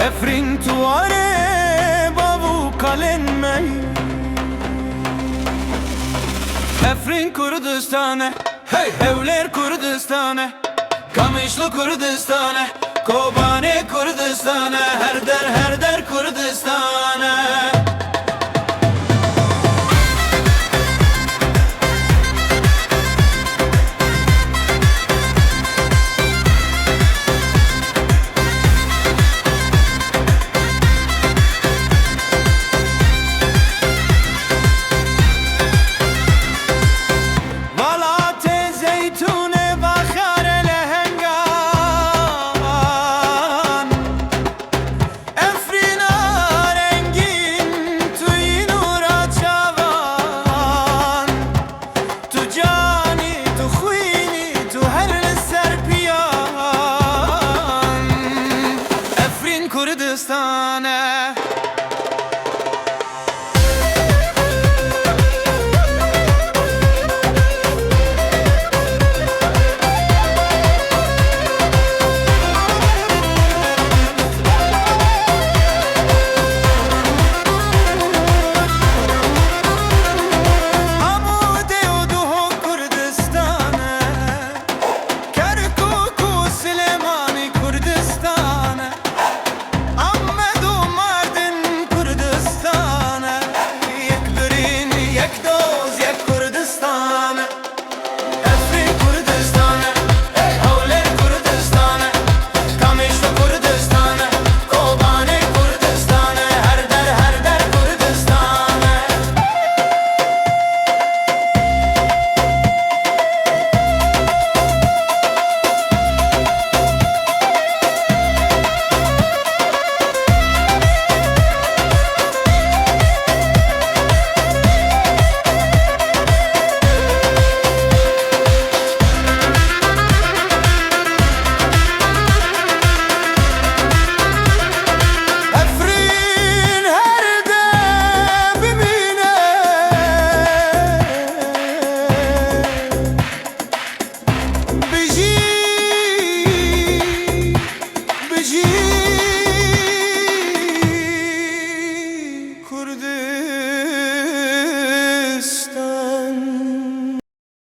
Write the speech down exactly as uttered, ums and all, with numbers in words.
Efrîn tu warê bav û kalên me yî. Efrîn Kurdistan e, hey! Hewlêr Kurdistan e, Kamişlo Kurdistan e, Kobanê Kurdistan e, her der, her der Kurdistan e. Welatê zeytûnê, baxarê lehengan, Efrîna rengîn, tu yî nûra çavan, tu canî, tu xwînî, tu her li ser piyan. Efrîn Kurdistan e.